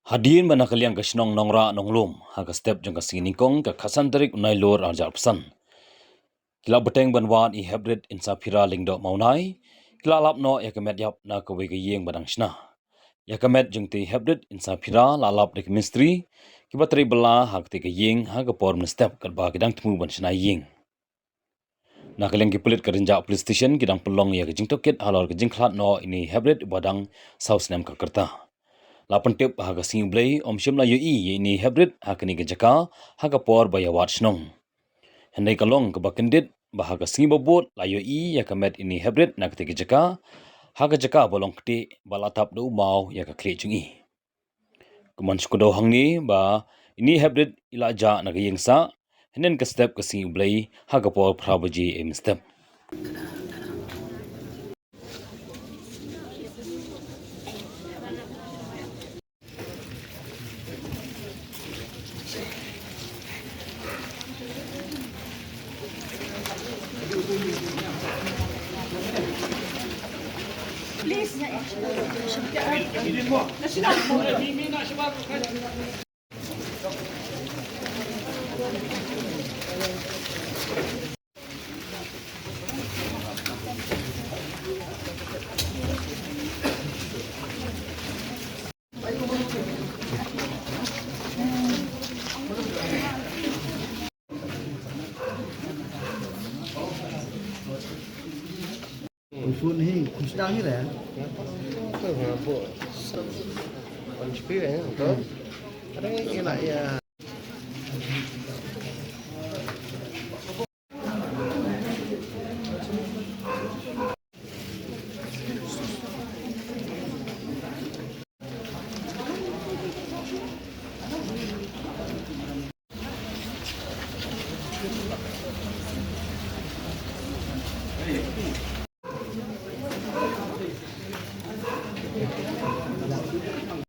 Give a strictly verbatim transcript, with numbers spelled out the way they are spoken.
Hadien ba na ka liang ka shnong Nongrah Nonglum, ha ka step jong ka sngi nyngkong ka khatsan tarik u Nailur arhajar arphew san, ki la bteng ban wad i Heprit Insaphira Lyngdoh Mawnai, ki la lap noh ïa ka met ïap na kawei ka ïing ba dang shna. Ïa ka met jong te Heprit Insaphira la lap da ki mistri kiba trei bylla ha kate ka ïing ha ka por mynstep katba ki dang thmu ban shna ïing. Na ka liang ki pulit ka Rynjah Police Station ki dang pynlong ïa ka jingtohkit halor ka jingkhlad noh ine i Heprit ba dang saw snem ka rta. La pyntip ha ka sngi U Blei ym shym la ïohi ïa ine i Heprit ha kane ka jaka ha ka por ba ïa wad shnong. Hynrei ka long kaba kyndit ba ha ka sngi ba bud la ïohi ïa ka met ine i Heprit na kate ka jaka, ha ka jaka ba long ktieh ba la tap da u maw ïa ka khlieh jong i. Kumne shu kdew hangne ba ine i Heprit i la jah na ka ïing sah, hynnin ka step ka sngi U Blei ha ka por phra baje mynstep. Usun hi, khusdang hi le. Kan spi le, to. Ada yang kena ya.